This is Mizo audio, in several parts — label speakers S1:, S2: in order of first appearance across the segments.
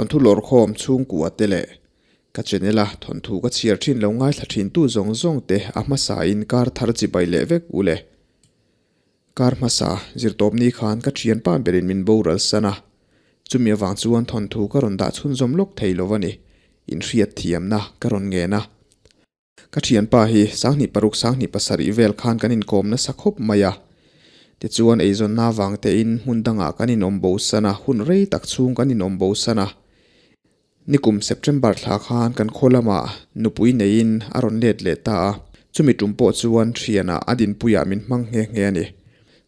S1: Thawnthu lawrkhawm chhungkua te leh ka channel a thawnthu ka chhiar thin lo ngaithla thin tu zawng zawng te a hmasa in kar thar chibai leh vek u le. Kar hmasa zirtawp ni khan ka thianpa berin min boral san a, chumi avang chuan thawnthu ka rawn dah chhunzawm lawk thei lo a ni, inhriat thiamna ka rawn ngen a. Ka thianpa hi 2006 2007 vel khan kan inkawm nasa khawp mai a. Tichuan eizawnna avang tein hmun dangah kan inawm bo san a, hun rei tak chhung kan inawm bo san a. Nikum September thla khan kan khaw lamah nupui neiin a rawn let leh ta a, chumi tum pawh chuan thianah a dinpuiah min hmang nghe nghe a ni.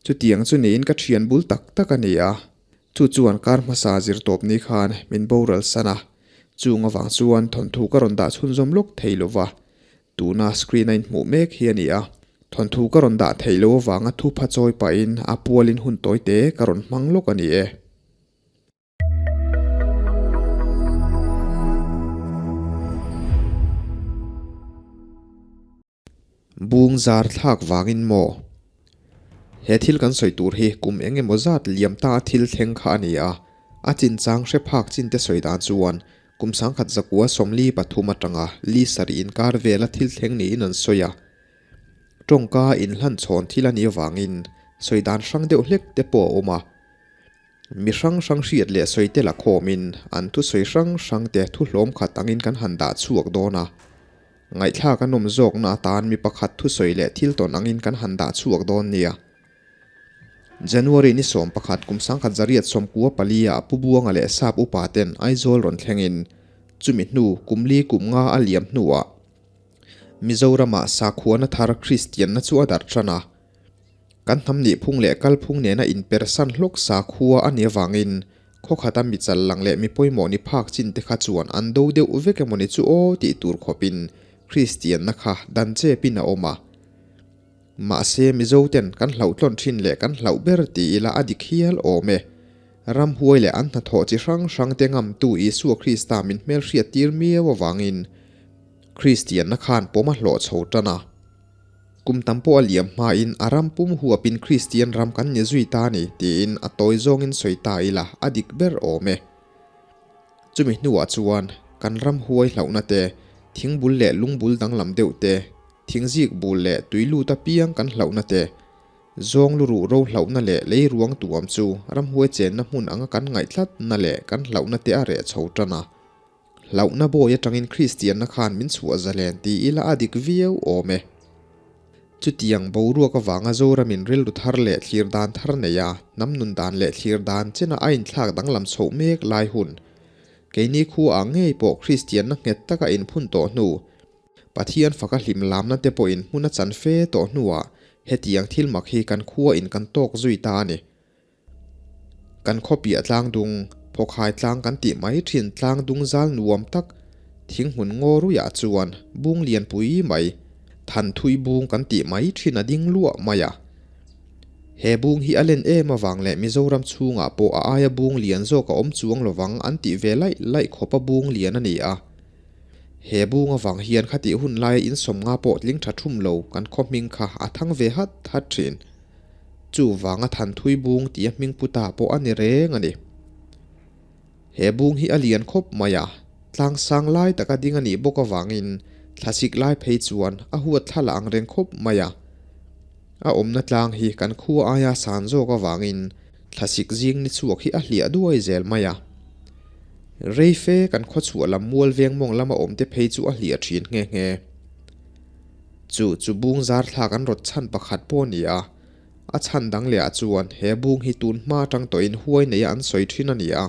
S1: Chutiang chu niin ka thian bul tak tak a ni a, Chu chuan kar hmasa zirtawp ni khan min boral san a, chung avang chuan thawnthu ka rawn dah chhunzawm lawk thei lo va, tuna screen a inhmuh mek hi a ni a. Thawnthu ka rawn dah theih loh avanga thupha chawi pahin a pualin hun tawi te ka rawn hmang lawk a ni e. Bung zar thlak vangin maw? He thil kan sawi tur hi kum eng emaw zat liam ta a thil thleng kha a ni a, a chinchang hre phak chin te sawi dan chuan kum 1943 atanga li sarih inkar vela thil thleng niin an sawi a. Tawngka inhlan chhawn thil a nih avangin sawi dan hrang deuh hlek te pawh a awm a. Mi hrang hrang hriat leh sawi te la khawmin an thusawi hrang hrang te thu hlawm khat angin kan han dah chhuak dawn a. Ngaihthlak a nawm zawkna atan mi pakhat thusawi leh thil tawn angin kan han dah chhuak dawn nia. January ni 11 kum 1994 ah Pu Buanga leh Sap upa ten Aizawl rawn thlengin chumi hnu kum li kum nga a liam hnuah Mizoramah sakhuana thar Kristianna chu a darh tan a. Kan hnam nih phung leh kal phung nena inpersan hlawk sakhua a nih avangin khawkhata mi chal lang leh mi pawimawh ni phak chin te kha chuan an do deuh vek emawni chu aw tih tur khawpin Kristianna kha dan chepin a awm a. Mahse Mizo ten kan hlauhtlawn thin leh kan hlauh ber ti ila a dik hial awm e. Ramhuai leh an hnathawh chi hrang hrang te ngamtu Isua Krista min hmelhriat tir miau avangin Kristianna khan pawm a hlawh chho tan a. Kum tam pawh a liam hmain a ram pum huapin Kristian ram kan ni zui ta a ni tiin a tawi zawngin sawi ta ila a dik ber awm e. Chumi hnuah chuan kan ram huai hlauhna te, thingbul leh lungbul danglam deuh te, thingzik bul leh tui lut apiang kan hlauhna te, zawng lu ruh ro hlauhna leh lei ruang tuam chu ramhuai chenna hmun anga kan ngaihtlatna leh kan hlauhna te a reh chho tan a. Hlauhna bawi atangin Kristianna khan min chhuah zalen ti ila a dik viau awm e. Chutiang boruak avanga Zoramin rilru thar leh thlir dan thar nei a, hnam nun dan leh thlir dan chena a inthlak danglam chhoh mek lai hun, keini khua ah ngei pawh Kristianna nghet taka inphun tawh hnu, Pathian faka hlim lamna te pawhin hmun a chan fe tawh hnuah hetiang thil mak hi kan khua in kan tawk zui ta a ni. Kan khawpiah tlang dung, phawkhai tlang kan tih mai thin tlang dung zal nuam tak, thinghmun ngaw ruiah chuan bung lian pui mai, than thui bung kan tih mai thin a ding luah mai a. He bung hi a len em avang leh Mizoram chhungah pawh a aia bung lian zawk a awm chuang lovang an tih ve laih laih khawpa bung lian a ni a. He bung avang hian khatih hun laia insawm nga pawh tling tha thum lo kan khaw hming kha a thang ve hat hat thin. Chuvanga Thanthui bung tih a hming pu ta pawh a ni reng a ni. He bung hi a lian khawp mai a, tlang sang lai taka ding a nih bawk avangin thlasik lai phei chuan a huat thla lah ang reng khawp mai a. A awmna tlang hi kan khua aia san zawk avangin thlasik zing ni chhuak hi a hliah duai zel mai a. Reife kan khaw chhuah lam mual veng mawng lama awmte phei chu a hliah thin nghe nghe. Chu chu bung zar thlak an rawt chhan pakhat pawh a ni a, a chhan dang leh ah chuan he bung hi tun hma atang tawhin huai neia an sawi thin a ni a.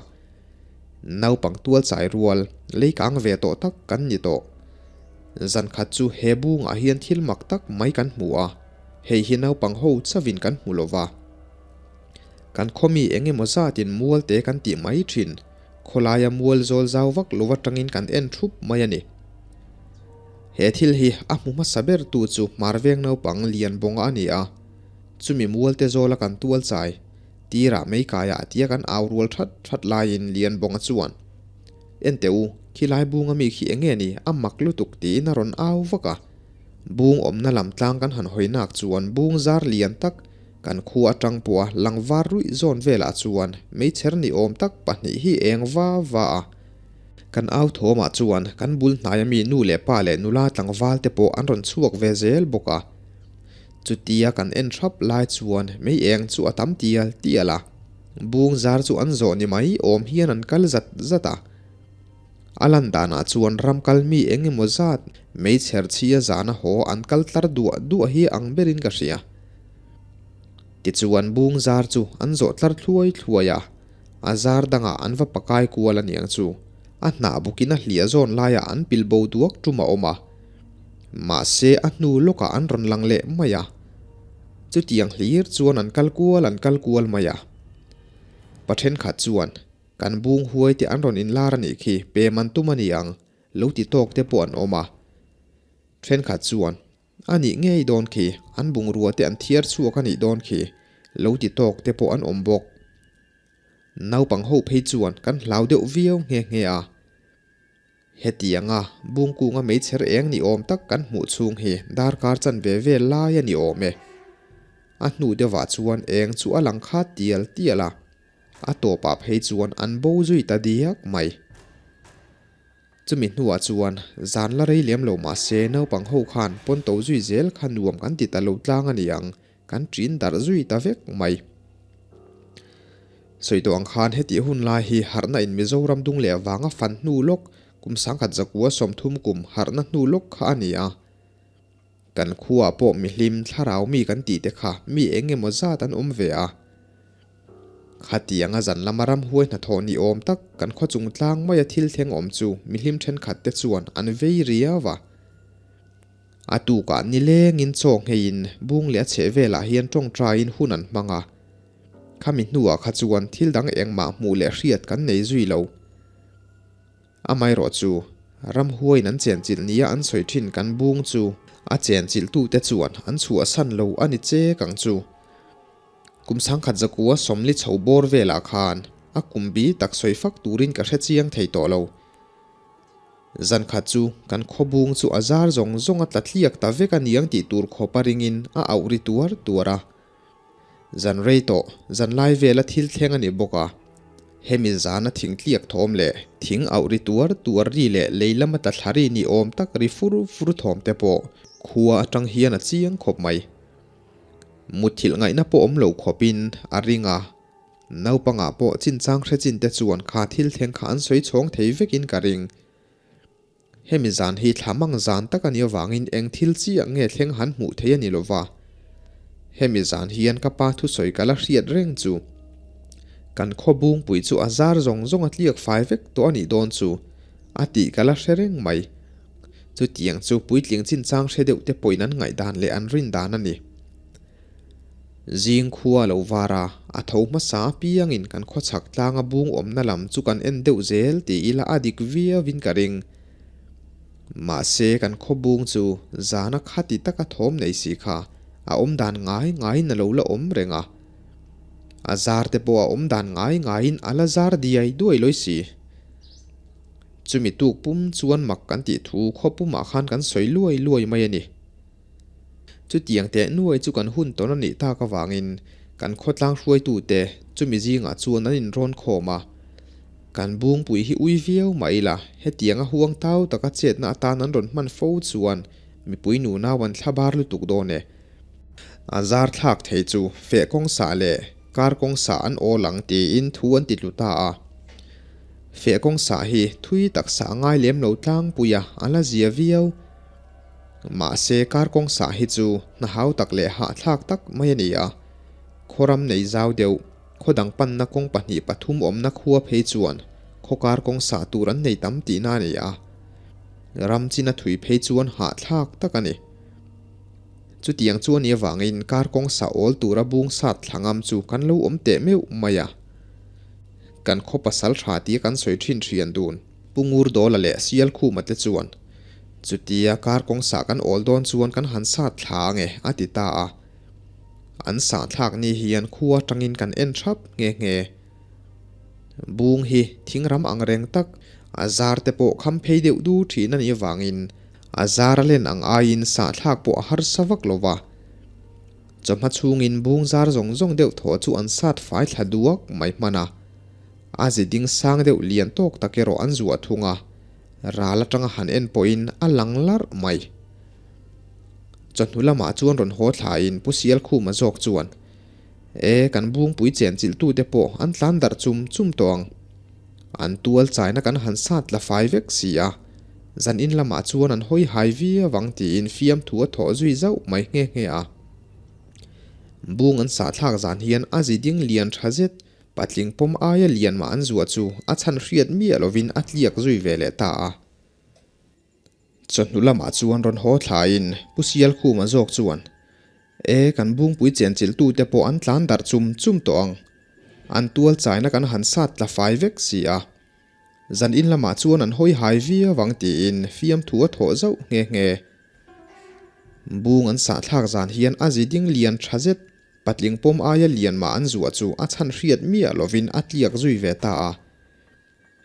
S1: Naupang tual chai rual, lei kang ve tawh tak kan ni tawh. Zan khat chu he bungah hian thil mak tak mai kan hmu a, hei hi naupang ho chauhin kan hmu lo va. Kan khawmi eng emaw zatin mual te kan tih mai thin, khawlaia mual zawl zau vak lo atangin kan en thup mai a ni. He thil hi a hmu hmasa ber tu chu Hmarveng naupang lian bawnga a ni a, chumi mualte zawla kan tual chai, tirah mei kaiah tia kan au rual that that laiin lian bawnga chuan, En teh u, khilai bunga mi khi enge ni, a mak lutuk tiin a rawn au vak a. Bung awmna lam tlang kan han hawi nak chuan bung zar lian tak kan khua atang pawh a langvar ruih zawn velah chuan meichher ni awm tak pahnih hi eng va va a. Kan au thawmah chuan kan bul hnaia mi nu leh pa leh nula tlangval te pawh an rawn chhuak ve zel bawk a. Chutia kan en hrap lai chuan mei eng chu a tam tial tial a, bung zar chu an zawh ni mai awm hian an kal zat zat a. A lan danah chuan ram kal mi eng emaw zat mei chher chhia zana haw an kal tlar duah duah hi ang berin ka hria. Tichuan bung zar chu an zawh tlar thluai thluai a, a zar dangah an va pakai kual aniang chu a hnah bukin a hliah zawn laiah an pil bo duak tum a awm a. Mahse a hnu lawkah an rawn lang leh mai a. Chutiang hlir chuan an kal kual an kal kual mai a. Pa thenkhat chuan Kan bung huai te an rawn inlar a nih khi, pem an tum a ni ang, lo ti tawk te pawh an awm a. Thenkhat chuan, A nih ngei dawn khi, an bungrua te an thiar chhuak a nih dawn khi, lo ti tawk te pawh an awm bawk. Naupang ho phei chuan kan hlau deuh viau nghe nghe a. Hetianga bungkunga meichher eng ni awm tak kan hmuh chhung hi darkar chanve vel lai a ni awm e. A hnu deuhah chuan eng chu a lang khat tial tial a. A tawpah phei chuan an bo zui ta diak mai. Chumi hnuah chuan zan la rei lem lo mah se naupang ho khan pawn to zui zel kha nuam kan ti ta lo tlang a ni ang, kan ṭin darh zui ta vek mai. Sawi tawh ang khan hetih hun lai hi harhna in Mizoram dung leh vanga fan hnu lawk kum sangkhat zakua 30 kum harhna hnu lawk kha a ni a. Kan khuaah pawh mihlim thlarau mi kan tih te kha mi eng emaw zat an awm ve a. Khatianga zan lama ramhuai hnathawh ni awm tak kan khaw chung tlang maia thil thleng awm chu mihlim thenkhat te chuan an vei riau a. A tukah nilengin chaw ngheiin bung leh a chheh velah hian tawngtaiin hun an hmang a. Khami hnuah kha chuan thil dang engmah hmuh leh hriat kan nei zui lo. Amaherawh chu, ramhuaiin an chenchilh nia an sawi thin kan bung chu a chenchilhtute chuan an chhuahsan lo a ni chek ang chu. Kum sangkhat zakua 40 chho bawr velah khan a kum bi tak sawi fak turin ka hre chiang thei tawh lo. Zankhat chu kan khaw bung chu a zar zawng zawng a tla thliak ta vek a niang tih tur khawpa ringin a auh ri tuar tuar a. Zan rei tawh, zan lai vela thil thleng a ni bawk a. Hemi zana thing tliak thawm leh thing auh ri tuar tuar ri leh lei lama tla thla ri ni awm tak ri fur fur thawm te pawh khua atang hian a chiang khawp mai. Mutthilh ngaihna pawh awm lo khawpin a ring a, naupangah pawh chinchang hre chin te chuan kha thil thleng kha an sawi chhawng thei vekin ka ring. Hemi zan hi thla mang zan tak a nih avangin eng thil chiah nge thleng han hmuh thei a ni lo va. Hemi zan hian ka pa thusawi ka la hriat reng chu. Kan khaw bungpui chu a zar zawng zawng a tliak fai vek tawh a nih dawn chu a tih ka la hre reng mai. Chutiang chu puitling chinchang hre deuh te pawhin an ngaihdan leh an rin dan a ni. Zing khua lo var a, a tho hmasa apiangin kan khawchhak tlanga bung awmna lam chu kan en deuh zel ti ila a dik viauin ka ring. Mahse kan khaw bung chu zana khati taka thawm nei si kha a awm dan ngai ngaiin a lo la awm reng a. A zar te pawh a awm dan ngai ngaiin a la zar diai duai lawi si. Chumi tuk pum chuan mak kan tih thu khaw pumah khan kan sawi luai luai mai a ni. Chutiang teh nuai chu kan hun tawn a nih tak avangin kan khawtlang hruaitute chumi zingah chuan an inrawn khawm a. Kan bungpui hi ui viau mah ila hetianga huang tau taka chetna atan an rawn hman fo chuan mipui nunau an thla bar lutuk dawn e. A zar thlak thei chu feh kawng sah leh kar kawng sah an awl ang tiin thu an ti tlu ta a. Feh kawng sah hi thui tak sah ngai lem lo tlangpui a, a la zia viau. Mahse kar kawng sah hi chu hna hau tak leh hahthlak tak mai a ni a. Khawram nei zau deuh, khaw dang panna kawng pahnih pathum awmna khua phei chuan khaw kar kawng sah tur an nei tam tihna a ni a. Ram china thui phei chuan hahthlak tak a ni. Chutiang chu a nih avangin kar kawng sah awl tura bung sat thla ngam chu kan lo awm teh meuh mai a. Kan khaw pasal tha tia kan sawi thin thian dun. Pu Ngurdawla leh Sialkhuma te chuan, Chutia kar kawng sah kan awl dawn chuan kan han sat thla ang e, a ti ta a. An sah thlak ni hian khua atangin kan en thap nghe nghe. Bung hi thing ram ang reng tak, a zar te pawh kham phei deuh du thin a nih avangin a zar a len ang aiin sah thlak pawh a harsa vak lo va. Chawhma chhungin bung zar zawng zawng deuh thaw chu an sat fai thla duak mai hman a. A zi ding sang deuh lian tawk tak erawh an zuah thung a, ral atanga han en pawhin a lang larh mai. Chawhnu lamah chuan rawn haw thlain Pu Sialkhuma zawk chuan, E, kan bungpui chenchilhtute pawh an tlan darh chum chum tawh ang. An tual chaina kan han sat tla fai vek si a, zan in lamah chuan an hawi hai viau ang tiin fiamthu a thawh zui zauh mai nghe nghe a. Bung an sahthlak zan hian a zi ding lian tha zet, patling pawm aia lian mah an zuah chu a chhan hriat miah lovin a tliak zui ve leh ta a. Chawhnu lamah chuan rawn haw thlaiin Pu Sialkhuma zawk chuan, E, kan bungpui chenchilhtute pawh an tlan darh chum chum tawh ang. An tual chaina kan han sat tla fai vek si a. Zan in lamah chuan an hawi hai viau ang tiin fiamthu a thawh zauh nghe nghe. Bung an sahthlak zan hian a zi ding lian tha zet, patling pawm aia lian mah an zuah chu a chhan hriat miah lovin a tliak zui ve ta a.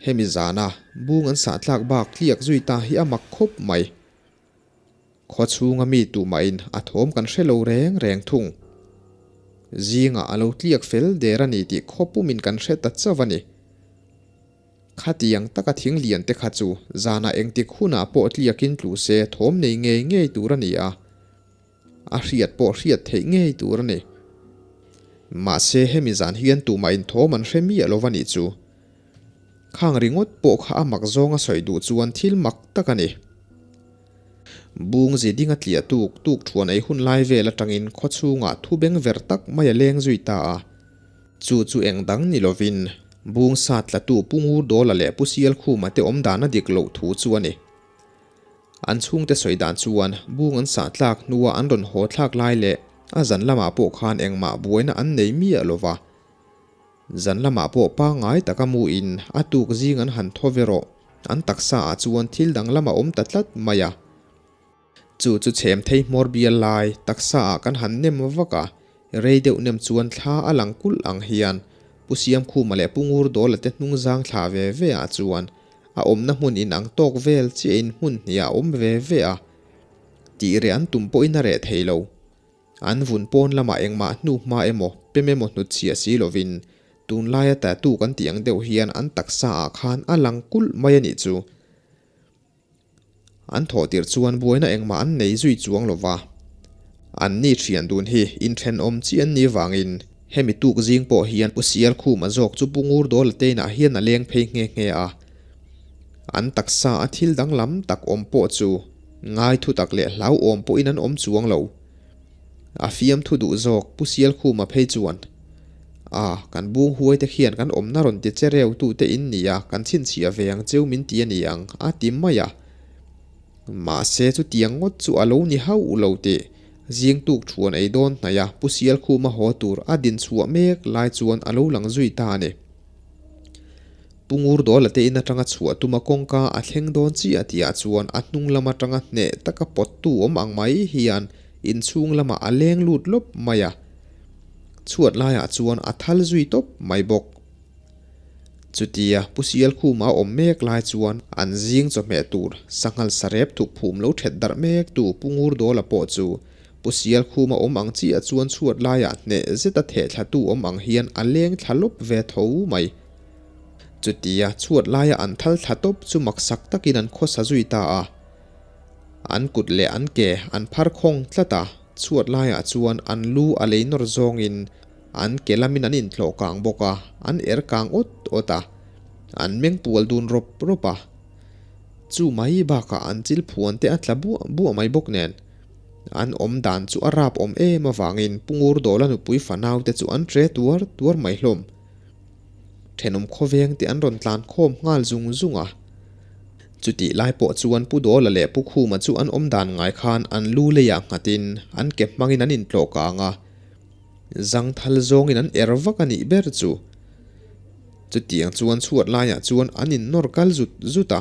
S1: Hemi zana bung an sahtlak bak tliak zui ta hi a mak khawp mai. Khaw chhunga mi tumahin a thawm kan hre lo reng reng thung. Zingah a lo tliak fel der a ni tih khaw pumin kan hre ta chauh a ni. Khatiang taka thing lian te kha chu zanah engtik hunah pawh tliakin tlu se thawm nei ngei ngei tur a ni a. A hriat pawh hriat theih ngei tur a ni. Mahse hemi zan hian tumah inthawm an hre miah lo va nih chu. Khang ringawt pawh kha a mak zawnga sawi duh chuan thil mak tak a ni. Bung zi ding a tliah tuk tuk thuan ei hun lai vel atangin khaw chhungah thu beng ver tak mai a leng zui ta a. Chu chu eng dang ni lovin Bung sa tlatu Pu Ngurdawla leh Pu Sialkhuma te awm dan a dik loh thu chu a ni. An chhungte sawi dan chuan bung an sah tlak hnua an rawn haw thlak lai leh a zan lamah pawh khan engmah buaina an nei miah lo va. Zan lamah pawh pangngai taka muin a tuk zing an han thaw ve rawh, an taksa ah chuan thil dang lam a awm ta tlat mai a. Chu chu chhem thei hmawr bial lai taksa ah kan han nem vak a, rei deuh nem chuan thla a lang kulh ang hian Pu Siamkhuma leh Pu Ngurdawla te hnung zang thla ve ve ah chuan A awmna hmun in ang tawk vel chiahin hmun hnih ah a awm ve ve a, tih reh an tum pawhin a reh thei lo. An vun pawn lamah engmah hnu hma emaw, pem emaw hnutchhiah si lovin, tunlaia tattoo kan tih ang deuh hian an taksa ah khan a lang kulh mai a nih chu. An thawh tirh chuan buaina engmah an nei zui chuang lo va. Anni thian dun hi inthenawm chi an nih vangin hemi tuk zing pawh hian Pu Sialkhuma zawk chu Pu Ngurdawla te inah hian a leng phei nghe nghe a. An taksa a thil danglam tak awm pawh chu ngai thu tak leh hlauhawm pawhin an awm chuang lo. A fiamthu duh zawk Pu Sialkhuma phei chuan, A, kan bung huai te khian kan awmna rawn ti che reu tu te in nia, kan chhinchhiah ve ang cheu min ti a ni ang, a ti mai a. Mahse chutiang ngawt chu a lo ni hauh lo tih zing tuk thuan ei dawn hnaih a Pu Sialkhuma haw tur a din chhuah mek lai chuan a lo lang zui ta a ni. Pu Ngurdawla te in atanga chhuah tuma kawngka a thleng dawn chiah tihah chuan a hnung lam atanga hneh taka pawttu awm ang mai hian inchhung lamah a leng lut lawp mai a. Chhuat laiah chuan a thal zui tawp mai bawk. Chutia Pu Sialkhuma a awm mek lai chuan an zing chawhmeh tur sanghal sarep thuk phum lo thet darh mek tu Pu Ngurdawla pawh chu Pu Sialkhuma awm ang chiah chuan chhuat laiah hneh zeta theh thlatu awm ang hian a leng thla lawp ve tho mai. Chutia chhuat laia an thal thla tawp chu maksak takin an khawsa zui ta a. An kut leh an ke an phar khawng tlat a, chhuat laiah chuan an lu a lei nawr zawngin an ke lamin an intlawh kang bawk a, an er kang awt awt a, an meng pual dun rawp rawp a. Chu mai bakah an chil phuan te a tla buah buah mai bawk nen. An awm dan chu a rap awm em avangin Pu Ngurdawla nupui fanau te chu an tre tuar tuar mai hlawm. Thenawm khawveng te an rawn tlan khawm nghal zung zung a. Chutih lai pawh chuan Pu Dawla leh Pu Khuma chu an awm dan ngai khan an lu leiah nghatin an ke hmangin an intlawh kang a, zangthal zawngin an er vak a nih ber chu. Chutiang chuan chhuat laiah chuan an innawr kal zut zut a.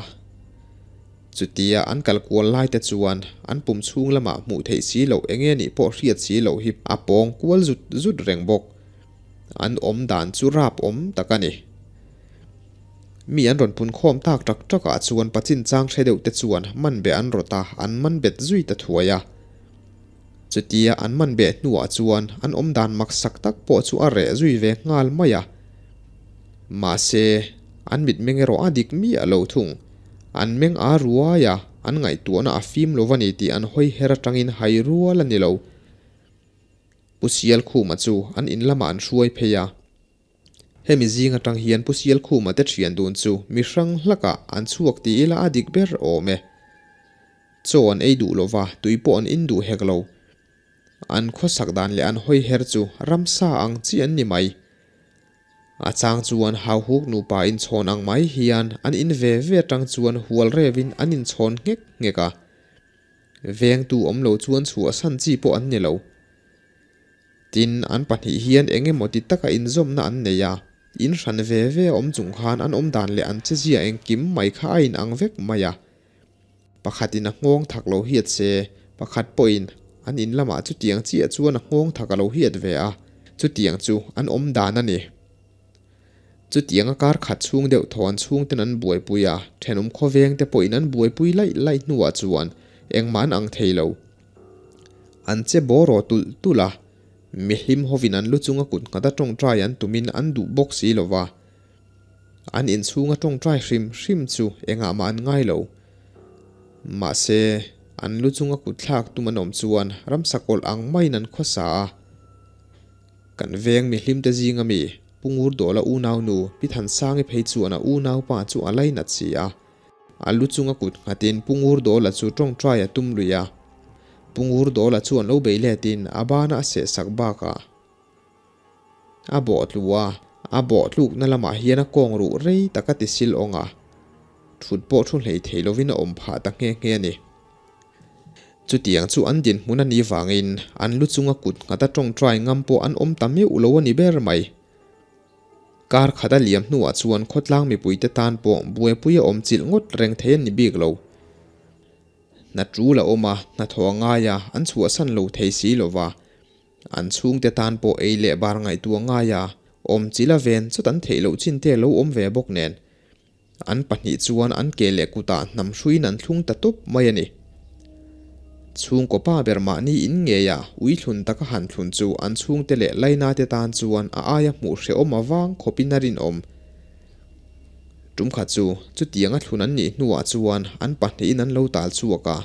S1: Chutia an kal kual lai te chuan an pum chhung lamah hmuh theih si loh eng nge nih pawh hriat si loh hi a pawng kual zut zut reng bawk. An awm dan chu rap awm tak a ni. Mi an rawn pun khawm tak tak tak ah chuan pachin chang hre deuh te chuan man beh an rawt a, an man bet zui ta thuai a. Chutia an man beh hnuah chuan an awm dan mak sak tak pawh chu a reh zui ve nghal mai a. Mahse, an mitmeng erawh a dik miah lo thung. An meng a ruai a, an ngaihtuahna a fim lo va ni tih an hawi her atangin hai rual a ni lo. Pu Sialkhuma chu an in lamah an hruai phei a. Hemi zing atang hian Pu Sialkhuma te thian dun chu mi hrang hlakah an chhuak ti ila a dik ber awm e. Chaw an ei duh lova, tui pawh an in duh hek lo. An khawsak dan leh an hawi her chu ramsa ang chi an ni mai. A chang chuan hauhuk nupa inchhawn ang mai hian an in ve ve atang chuan hual revin an inchhawn nghek nghek a. Vengtu awm lo chuan chhuahsan chi pawh an ni lo. Tin, an pahnih hian eng emaw ti taka inzawmna an nei a, in hran ve ve a awm chung khan an awm dan leh an chezia engkim mai kha a inang vek mai a. Pakhatin a nghawng thak lo hiat se, pakhat pawhin an in lamah chutiang chiah chuan a nghawng thak a lo hiat ve a, chutiang chu an awm dan a ni. Chutianga kar khat chhung deuh thaw an chhungten an buaipui a, thenawm khawveng te pawhin an buaipui laih laih hnuah chuan engmah an ang thei lo. An che bawraw tulh tulh a, mihlim hovin an lu chunga kut nghata tawngtai an tumin an duh bawk si lo va. An inchhunga tawngtai hrim hrim chu engah mah an ngai lo. Mahse, an lu chunga kut thlak tum an awm chuan ramsa kawlh ang maiin an khawsa a. Kan veng mihlimte zinga mi, Pu Ngurdawla unaunu Pi Thansangi phei chuan a unaupa chu a lainat si a. A lu chunga kut nghatin Pu Ngurdawla chu tawngtai a tum lui a. Pu Ngurdawla chuan lo bei letin a bana a sehsak bakah a bawh tlu a, a bawh tlukna lamah hian a kawng ruh rei tak a ti sil awng a, thut pawh thu hlei thei lovin a awm phah ta nghe nghe a ni. Chutiang chu an dinhmun a nih vangin an lu chunga kut nghata tawngtai ngam pawh an awm ta meuh lo a ni ber mai. Kar khat a liam hnuah chuan khawtlang mipuite tan pawh buaipui a awm chilh ngawt reng thei a ni bik lo. Hna tul a awm a, hnathawh a ngai a, an chhuahsan lo thei si lo va. An chhungte tan pawh ei leh bar ngaihtuah ngai a, awm chilh a ven chawt an theih loh chin te lo awm ve bawk nen. An pahnih chuan an ke leh kutah hnam hruiin an thlung ta tawp mai a ni. Chhungkaw pa ber mahni in ngeia ui thlun taka han thlun chu an chhungte leh lainate tan chuan a aia hmuh hrehawm avang khawpin a rinawm. Tumkhat chu chutianga thlun an nih hnuah chuan an pahnihin an lo tal chhuak a.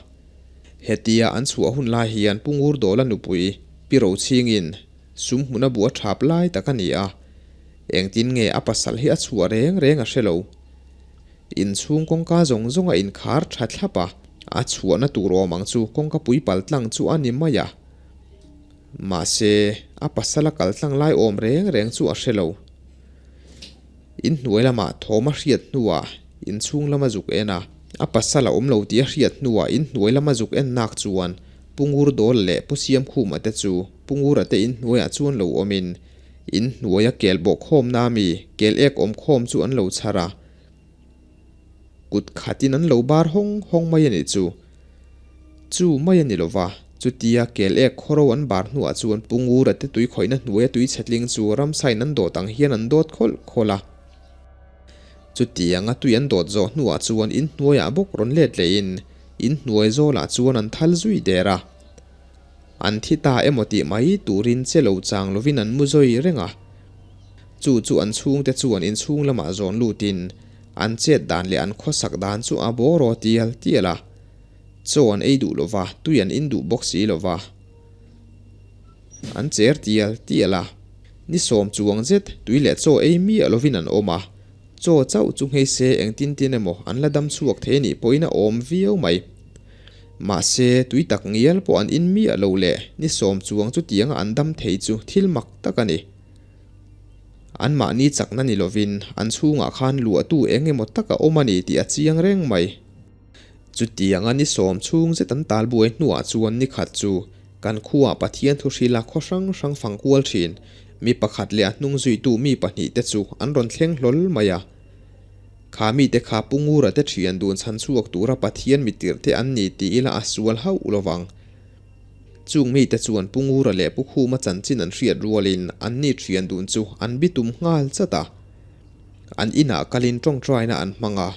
S1: Hetia an chhuah hun lai hian Pu Ngurdawla nupui Pi Rochhingin sum hmun a bu a thap lai tak a ni a. Engtin nge a pasal hi a chhuah reng reng a hre lo. Inchhung kawngka zawng zawng a inkhar tha thlap a, a chhuahna tur awm ang chu kawngka pui pal tlang chu a ni mai a. Mahse, a pasal a kal tlang lai awm reng reng chu a hre lo. Inhnuai lamah thawm a hriat hnuah inchhung lama zuk en a, a pasal a awm lo tih a hriat hnuah inhnuai lama zuk en nak chuan Pu Ngurdawl leh Pu Siamkhuma te chu Pu Ngura te inhnuaiah chuan lo awmin In hnuaia kel bawh khawmna ami kel ek awm khawm chu an lo chhar a, kut khatin an lo bar hawng hawng mai a nih chu. Chu mai a ni lova, chutia kel ek khawro an bar hnuah chuan Pu Ngura te tui khawihna hnuaia tui chhetling chu ramsain an dawt ang hian an dawt khawlh khawlh a. Chutianga tui an dawt zawh hnuah chuan in hnuaiah bawk rawn let lehin in hnuai zawlah chuan an thal zui der a. An thi ta emaw tih mai turin che lo chang lovin an mu zawi reng a. Chu chu an chhungte chuan inchhung lamah zawn lutin an chet dan leh an khawsak dan chu a bawraw tial tial a. Chaw an ei duh lova, tui an in duh bawk si lova. An cher tial tial a. Ni sawm chuang zet tui leh chaw ei miah lovin an awm a. Chaw chauh chu nghei se engtin tin emaw an la dam chhuak thei anih pawhin a awm viau mai. Mahse, tui tak ngial pawh an in miah lo leh ni sawm chuang chutianga an dam thei chu thil mak tak a ni. Anmahni chakna ni lovin an chhungah khan luahtu eng emaw tak a awm a ni tih a chiang reng mai. Chutianga ni sawm chhung zet an tal buai hnuah chuan ni khat chu kan khuaah Pathian thu hrila khaw hrang hrang fang kual thin mi pakhat leh a hnung zuitu mi pahnih te chu an rawn thleng hlawl mai a. Kha mite kha Pu Ngura te thian dun chhan chhuak tura Pathian mitirh te an ni tih ila a sual hauh lo vang. Chung mite chuan Pu Ngura leh Pu Khuma chanchin an hriat rualin an ni thian dun chu an bitum nghal chat a. An inah kalin tawngtaina an hmang a,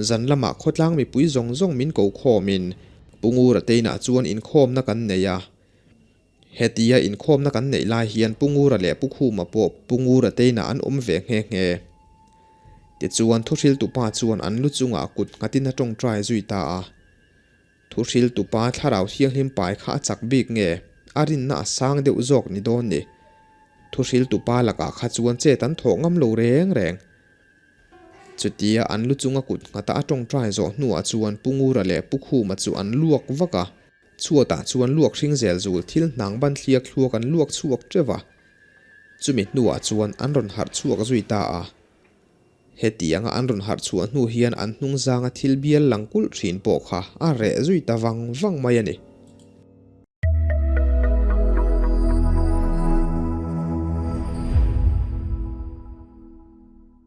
S1: zan lamah khawtlang mipui zawng zawng min ko khawmin Pu Ngura te inah chuan inkhawmna kan nei a. Hetia inkhawmna kan neih lai hian Pu Ngura leh Pu Khuma pawh Pu Ngura te inah an awm ve nghe nghe. Tichuan thuhriltupa chuan an lu chungah kut nghatin a tawngtai zui ta a. Thuhriltupa thlarau thianghlim pai kha a chak bik nge a rinna a sang deuh zawk ni dawn ni. Thuhriltupa lakah kha chuan chet an thawh ngam lo reng reng. Chutia an lu chunga kut nghata a tawngtai zawh hnuah chuan Pu Ngura leh Pu Khuma chu an luak vak a. Chhuatah chuan luak hring zel zul thil hnang ban thliak thluak an luak chhuak teuh a. Chumi hnuah chuan an rawn harh chhuak zui ta a. Hetianga an rawn harh chhuah hnu hian an hnung zanga thil bial lang kulh thin pawh kha a reh zui ta vang vang mai a ni.